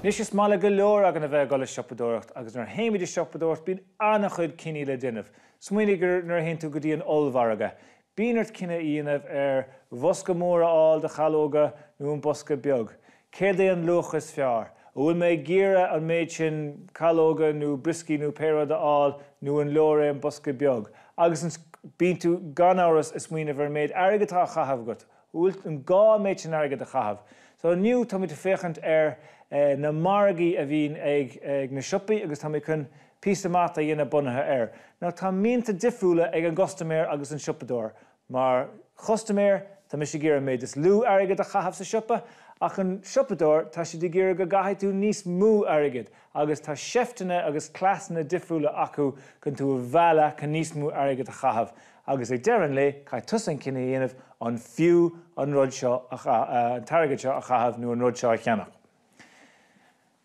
Anois is maith le go leor againn a bheith ag dul ag siopadóireacht agus nuair a théimid ag siopadóireacht bíonn an-chuid cinní le déanamh. Smaoinigh ar nuair a théann tú go dtí an ollmhargadh. Bíonn ort cinneadh a dhéanamh ar bhosca mór a fháil de chalóga nó an bosca beag. Céard é an luach is fearr? An bhfuil mé ag iarraidh an méid sin calóga nó brioscaí nó pé rud a fháil nó an leor é an bosca beag? Agus bíonn tú gan amhras ag smaoineamh ar an méid airgid atá á chaitheamh agat. Bhfuil an gá an méid sin airgid a chaitheamh? So inniu táimid ag féachaint ar na margaí a bhíonn ag na siopaí agus táimid chun píosa mata a dhéanamh bunaithe air. Now tá mianta difriúla ag an gcustaiméir agus an siopadóir. Mar chustaiméir tá mise ag iarraidh an méid is lú airgid a chaitheamh sa siopa ach an siopadóir tá siad ag iarraidh go gcaithfidh tú níos mó airgid agus tá seifteanna agus cleasanna difriúla acu chun tú a mhealladh chun níos mó airgid a chaitheamh. Agus ag deireadh an lae, caithfidh tusa an cinneadh a dhéanamh an fiú an rud seo, an t-airgead seo a chaitheamh nó an rud seo a cheannach.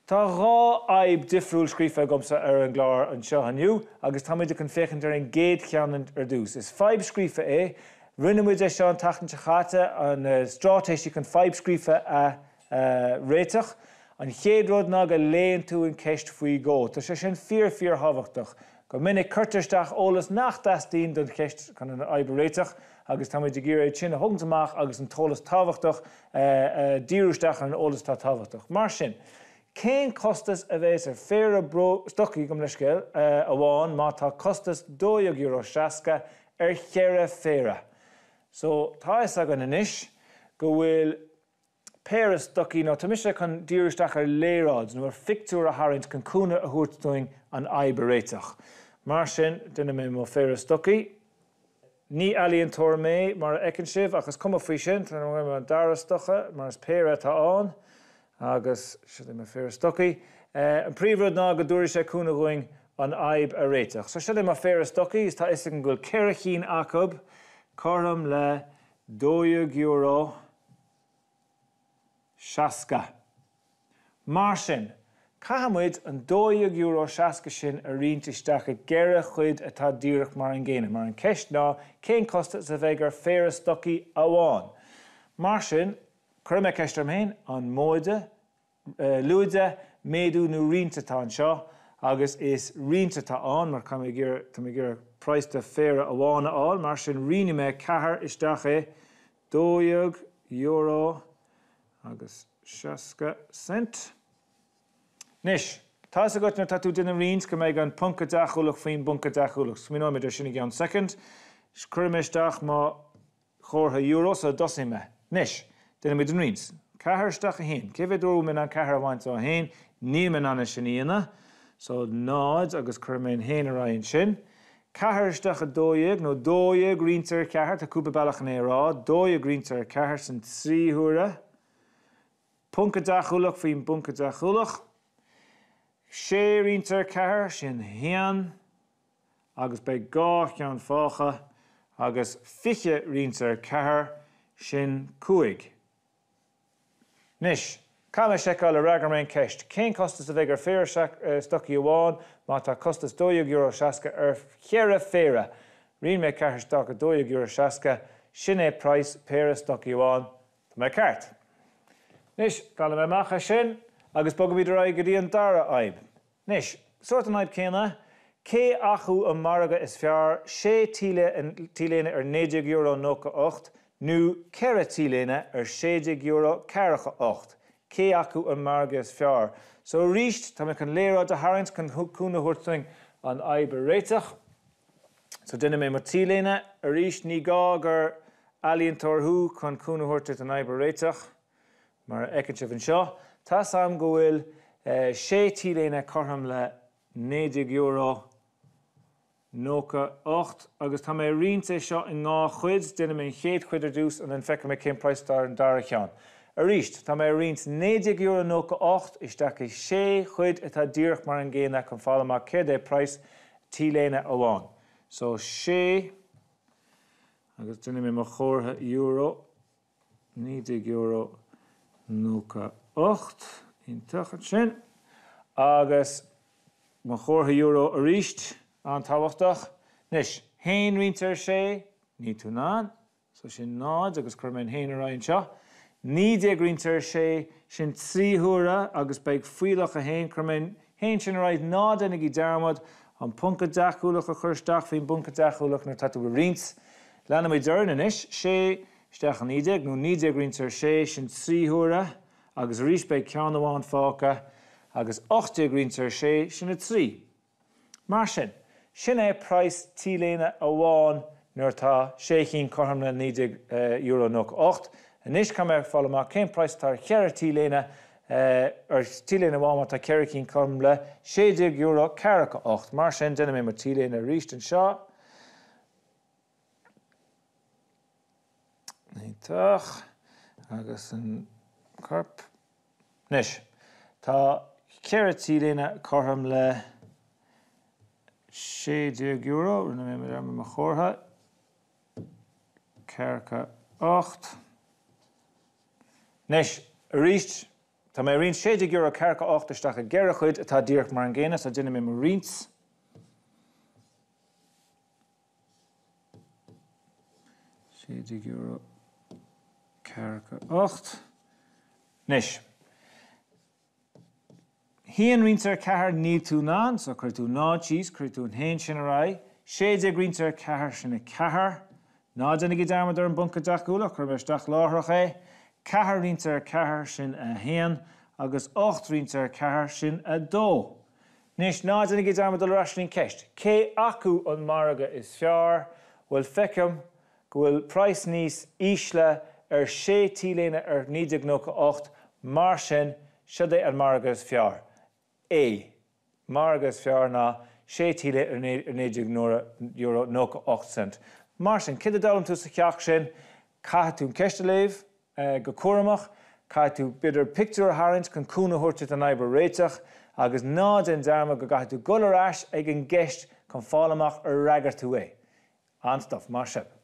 Tá 2 fhadhb difriúil scríofa agamsa ar an gclár anseo inniu agus táimid chun féachaint ar an gcéad cheann ar dtús. Is fadhb scríofa é. Rinne muid é seo an tseachtain seo chaite, na straitéisí chun fadhb scríofa a réiteach. An chéad rud ná go léann tú an ceist faoi dhó. Tá sé sin fíor fíor thábhachtach. Go minic cuirtear isteach eolas nach dteastaíonn don cheist chun an fhadhb a réiteach agus táimid ag iarraidh sin a thógaint amach agus an t-eolas tábhachtach a díriú isteach ar an eolas atá tábhachtach. Mar sin, cén costas a bheas ar phéire stocaí, gabh mo leithscéal, amháin má tá costas €12.60 ar cheithre phéire? So, tá a fhios againn anois go bhfuil péire stocaí, nó tá mise chun díriú isteach ar léaráid nó ar phictiúr a tharraingt chun cúnamh a thabhairt dúinn an fhadhb a réiteach. Mar sin, déanfaidh mé mo phéire stocaí. Ní ealaíontóir mé, mar a fheiceann sibh, ach is cuma faoi sin, tá mé an dara stoca, mar is péire atá ann, agus seo é mo phéire stocaí. An príomhrud ná go dtabharfaidh sé cúnamh dhúinn an fhadhb a réiteach. So seo é mo phéire stocaí, is tá a fhios agam go bhfuil 4 chinn acu cothrom le €12. 60. Mar sin, caithfidh muid an €12.60 sin a roinnt isteach i gceithre chuid atá díreach mar an gcéanna, mar an ceist ná cén costas a bheidh ar phéire stocaí amháin. Mar sin, cuirfidh mé ceist orm féin, an móide, lúide, méadú nó roinnt atá anseo agus is roinnt atá ann mar tá mé ag iarraidh, tá mé ag iarraidh praghas de phéire amháin a fháil, mar sin roinnfidh mé 4 isteach i €12 agus 60 cent. Anois, tá fhios agat nuair atá tú ag déanamh roinnt go mbeidh an ponca deachúlach faoin bponca deachúlach. Smaoineoimid ar sin i gceann soicind. Cuirfidh mé isteach mo chomhartha euro sula dtosaíonn mé. Anois, déanfaimid an roinnt. 4 isteach 1. Cé mhéad uair a bhfuil mé in ann 4 a bhaint ó 1? Níl mé in ann é sin a dhéanamh. So, 0 agus cuirfidh mé an 1 ar aghaidh ansin. 4 isteach 12, nó 12 roinnte ar 4, tá cúpla bealach chun é a rá, 12 roinnte ar 4, sin 3 huaire. Ponca deachúlach faoin bponca deachúlach. 6 roinnte ar 4, sin 1. Agus beidh 2 cheann fágtha, agus 20 roinnte ar 4, sin 5. Anois, caithfidh mé seiceáil ar fhreagair mé an cheist, cén costas a bheidh ar phéire stocaí amháin má tá costas €12.60 ar cheithre phéire? Roinn mé 4 isteach i €12.60, sin é praghas péire stocaí amháin. Tá mé ceart. Anois, dalfaidh mé amach é sin agus bogfaimid ar aghaidh go dtí an dara fhadhb. Anois, sórt an fhadhb céanna, cé acu an margadh is fearr, sé T-léine ar €19.98 nó 4 T-léine ar €16.48, cé acu an margadh is fearr? So arís, tá mé chun léaráid a tharraingt chun cúnamh a thabhairt dúinn an fhadhb a réiteach. So déanfaidh mé mo T-léine. Arís, ní gá gur ealaíontóir thú chun cúnamh a thabhairt duit an fhadhb a réiteach. Mar a fheiceann sibh anseo, tá 'fhios a'm go bhfuil sé T-léine cothrom le €19.98 agus tá mé ag roinnt é seo i ndhá chuid, déanfaidh mé an chéad chuid ar dtús and then feicfidh mé cén praghas atá ar an dara cheann. Arís, tá mé ag roinnt €19.98 isteach i sé chuid atá díreach mar an gcéanna chun fáil amach céard é praghas T-léine amháin. So, sé, agus déanfaidh mé mo chomhartha euro. €19.98, iontach ansin. Agus mo chomhartha euro arís, an-tábhachtach. Anois, haon roinnte ar sé, níl tú in ann, so sin náid agus cuirfidh mé an haon ar aghaidh anseo. 19 roinnte ar 6, sin 3 huaire agus beidh fuílleach 1, cuirfidh mé an haon sin ar aghaidh, ná déanaigí dearmad an ponca deachúlach a chur isteach faoin bponca deachúlach nuair atá tú ag roinnt. Leanfaimid orainn anois, 6 isteach i 19, nó 19 roinnte ar 6, sin 3 huaire agus arís beidh ceann amháin fágtha agus 18 roinnte ar 6, sin 3. Mar sin, sin é praghas T-léine amháin nuair atá sé chinn cothrom le €19.98. Anois caithfidh mé fáil amach cén praghas atá ar cheithre T-léine, ar T-léine amháin má tá ceithre chinn cothrom le €16.48. Mar sin, déanfaidh mé mo T-léine arís anseo. Iontach. Agus an corp. Anois, tá ceithre T-léine cothrom le €16, rinne mé dearmad mo chomhartha, ceathracha 8. Anois, arís, tá mé ag roinnt €16 ceathracha 8 isteach i gceithre chuid atá díreach mar an gcéanna, so déanfaidh mé mo roinnt. €16 ceathracha 8. Anois, haon roinnte ar 4, níl tú in ann, so cuirfidh tú 0 síos, cuirfidh tú an haon sin ar aghaidh, 16 roinnte ar 4, sin 4, ná déanaigí dearmad ar an bponca deachúlach, cuirfidh mé isteach láithreach é, 4 roinnte ar 4, sin 1, agus 8 roinnte ar 4, sin 2. Anois, ná déanaigí dearmad dul ar ais go dtí an ceist, cé acu an margadh is fearr? Bhuel, feicim go bhfuil praghas níos ísle ar sé T-léine ar 1998, mar sin, seod é an margadh is fearr. A. Margadh is fearr ná sé T-léine ar €19.98. Mar sin, céard a d'fhoghlaim tú sa cheacht sin? Caithfidh tú an ceist a léamh go cúramach, caithfidh tú b'fhéidir pictiúr a tharraingt chun cúnamh a thabhairt duit an fhadhb a réiteach, agus ná déan dearmad go gcaithfidh tú dul ar ais ag an gceist chun fáil amach ar fhreagair tú é. An-stuff, maith sibh.